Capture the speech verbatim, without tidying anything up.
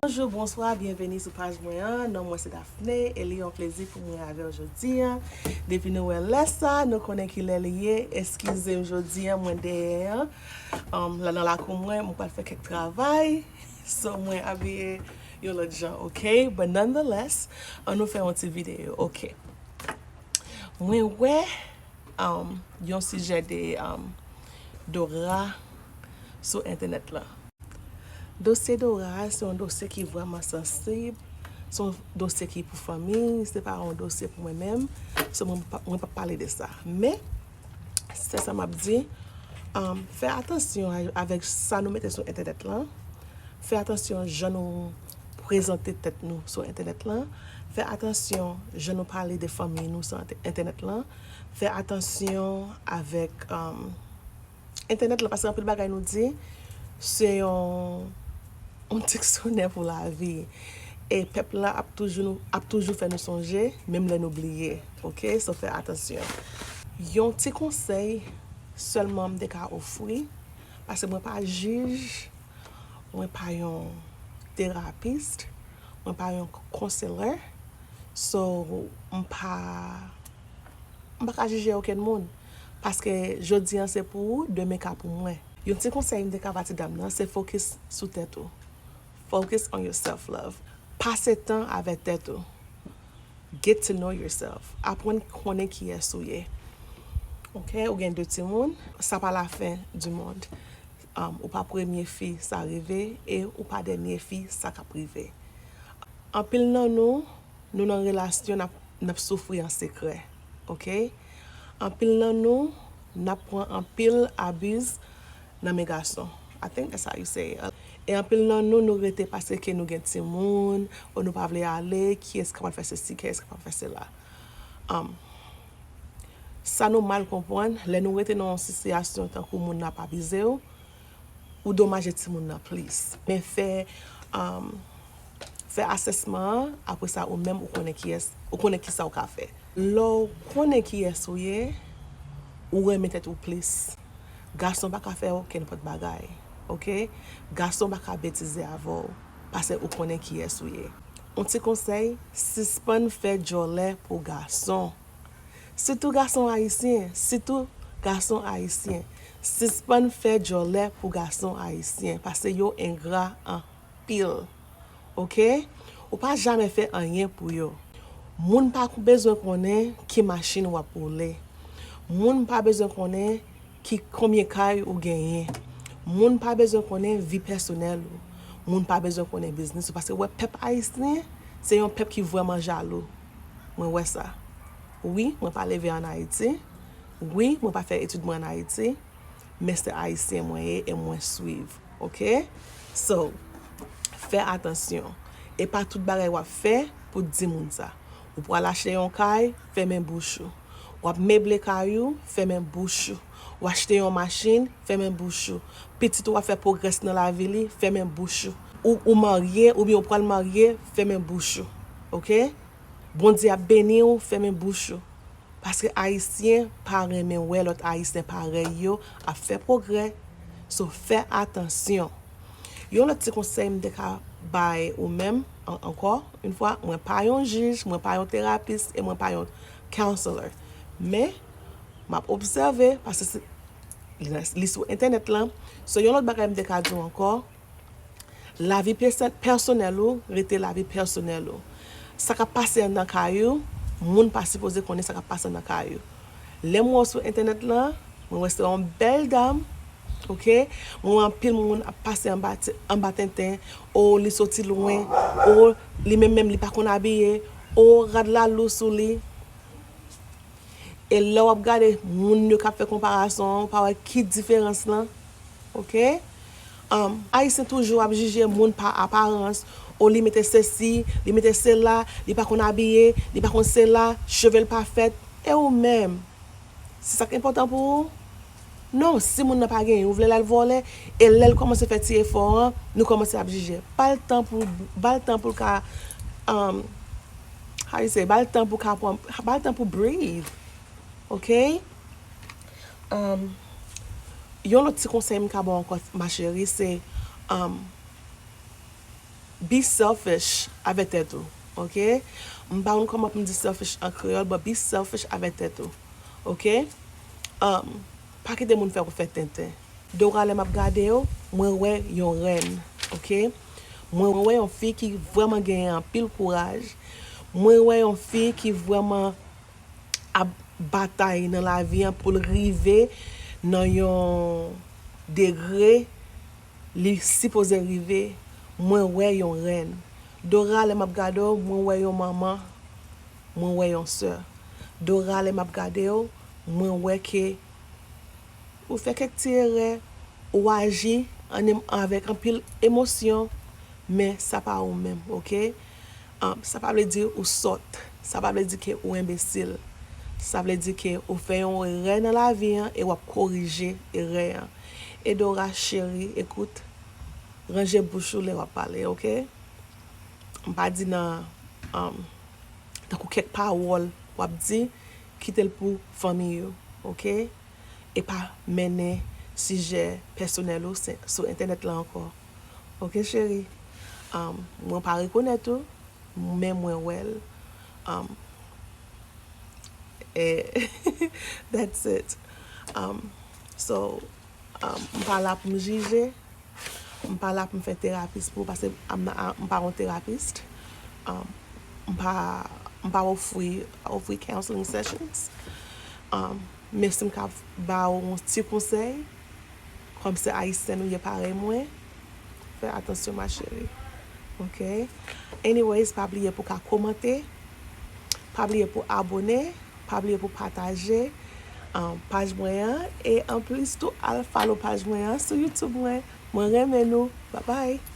Bonjou, bonswa, byenveni sou paj mwen an. Non mwen se Daphné e li yon plezi pou mwen avè w jodi an. Depi nou wè lè sa, nou konnen ki lè li ye. Eskize m, jodi an mwen dèyè an. Um, la nan lakou mwen, mwen pral fè kèk travay. So mwen abiye yon lòt jan, ok? But nonetheless, ann nou fè yon ti videyo, ok? Mwen wè um, yon sijè de um, Dora sou entènèt lan. Dosye Dora a se yon dosye ki vrèman sansib, se yon dosye ki pou fanmi, se pa yon dosye pou mwen menm. So mwen p ap pale de sa. Men, se sa m ap di, um, fè atansyon avèk sa nou mete sou entènèt lan. Fè atansyon jan nou prezante tèt nou sou entènèt lan. Fè atansyon jan nou pale de fanmi nou sou entènèt lan. Fè atansyon avèk um, entènèt lan, paske anpil bagay nou di se yon yon diksyonè pou lavi. E pèp la ap toujou nou ap toujou fè nou sonje, menm lè nou bliye. Ok, so fè atansyon. Yon ti konsèy sèlman m te ka ofri, paske mwen pa jij, mwen pa yon terapis, mwen pa yon counselor. So m pa m pa ka jije okenn moun. Paske jodi an se pou ou, demen ka pou mwen. Yon ti konsèy m te ka ba ti dam nan, se focus sou tèt ou. Focus on your self love. Pase tan avèk tèt ou. Get to know yourself. Aprann konnen kiyès ou ye. Ok, ou gen de timoun, sa pa lafen di mond. Um, ou pa premye fi sa rive e ou pa dènye fi sa k ap rive. Anpil nan nou, nou nan relasyon n ap n ap soufri an sekrè, ok? Anpil nan nou, n ap pran anpil abuz nan men gason. I think that's how you say it. E anpil nan nou, nou rete paske nou gen timoun, ou nou pa vle ale, kiyès k ap fè sesi, kiyès k ap fè sela. Um, sa nou mal konprann, lè nou rete nan yon sitiyasyon tankou moun nan ap abize w, ou domaje timoun nan plis. Men fè, um, fè asèsman an, apre sa ou menm ou konnen kiyès, ou konnen kisa ou ka fè. Lè w konnen kiyès ou ye, ou renmen tèt ou plis. Gason pa ka fè okenn pòt bagay, ok? Gason pa ka betize avè w, paske ou konnen kiyès ou ye. Yon ti konsèy, sispann fè djòlè pou gason. Sitou gason ayisyen, sitou gason ayisyen. Sispann fè djòlè pou gason ayisyen, paske yo engra anpil. Ok? Ou pa jamè fè anyen pou yo. Moun pa bezwen konnen ki machin w ap woule. Moun pa bezwen konnen ki konbyen kay ou genyen. Moun pa bezwen konnen vi pèsonèl ou. Moun pa bezwen konnen biznis ou. Paske wè pèp ayisyen, se yon pèp ki vrèman jalou. Mwen wè sa. Wi, mwen pa leve ann Ayiti. Wi, mwen pa fè etid mwen ann Ayiti. Men se ayisyen mwen ye e mwen swiv. Ok? So, fè atansyon. E pa tout bagay w ap fè pou di moun sa. Ou pral achte yon kay, fèmen bouch ou. W ap meble kay ou, fèmen bouch ou. W achte yon machin, fèmen bouch ou. Pitit ou ap fè pwogrès nan lavi li, fèmen bouch ou. Ou, ou marye, oubyen ou pral marye, fèmen bouch ou. Ok? Bondye ap beni w, fèmen bouch ou. Paske ayisyen pa renmen wè lòt ayisyen parèy yo ap fè pwogrè. So, fè atansyon. Yon lòt ti konsèy m te ka bay ou menm, an- ankò yon fwa, mwen pa yon jij, mwen pa yon terapis e mwen pa yon counselor. Men, m ap obsève, paske se- li nan- li sou entènèt lan. So, yon lòt bagay m te ka di w ankò, lavi pèsè- pèsonèl ou rete lavi pèsonèl ou. Sa k ap pase anndan kay ou, moun pa sipoze konnen sa k ap pase anndan kay ou. Lè m wè w sou entènèt lan, mwen wè se yon bèl dam, ok? Mwen wè anpil moun ap pase anba ti- anba tenten, o li soti lwen, o li menm menm li pa konn abiye, o rad la lou sou li. E lè w ap gade moun yo k ap fè konparasyon an, ou pa wè ki diferans lan? Ok? Um, Ayisyen toujou ap jije moun pa aparans. O li mete sesi, li mete sela, li pa konn abiye, li pa konn sela, cheve l pa fèt. E ou menm? Se sa k enpòtan pou ou? Non, si moun nan pa genyen, ou vle l al vòlè, e lè l kòmanse fè ti efò an, nou kòmanse ap jije. Ba l tan pou, ba l tan pou l ka, um, how you say, ba l tan pou ka pran, ba l tan pou breathe. Ok? Um, yon lòt ti konsèy m ka ba w ankò, ma chérie, se, um, Be selfish avè tèt ou, ok? M pa konn kòman pou m di selfish an kreyòl, but be selfish avè tèt ou, ok? Um, pa kite moun fè ou fè tenten. Dora, lè m ap gade w, mwen wè yon rèn, ok? Mwen wè yon fi ki vrèman genyen anpil kouraj. Mwen wè yon fi ki vrèman ap batay nan lavi an pou l rive nan yon degre li sipoze rive. Mwen wè yon rèn. Dora, lè m ap gade w, mwen wè yon manman, mwen wè yon sè. Dora, lè m ap gade w, mwen wè ke ou fè kèk ti erè, ou aji an em-, avèk anpil emosyon, men sa pa ou menm, ok? Um, sa pa vle di ou sòt, sa pa vle di ke ou enbesil. Sa vle di ke ou fè yon erè nan lavi an e w ap korije erè an. Edora cheri, ekout, ranje bouch ou lè w ap pale, ok? M pa di nan, um, tankou kèk pawòl w ap di, kite l pou fanmi yo, ok? E pa mennen sijè pèsonèl ou se-, sou entènèt la ankò. Ok, cheri? Um, mwen pa rekonèt ou, men mwen wè l. Um, e that's it. Um, so, um, m pa la pou m jije. M pa la pou m fè terapis pou ou, paske m pa yon terapis. Um, m pa, m pa ofri, ofri counseling sessions. Um, men si m ka ba ou yon ti konsèy, kòm se Ayisyèn ou ye parèy mwen, fè atansyon, ma chérie. Ok? Anyways, pa bliye pou ka komante, pa bliye pou abone, pa bliye pou pataje, um, paj mwen an, e anplis tou al follow paj mwen an sou YouTube mwen. Mwen renmen nou. Bye bye.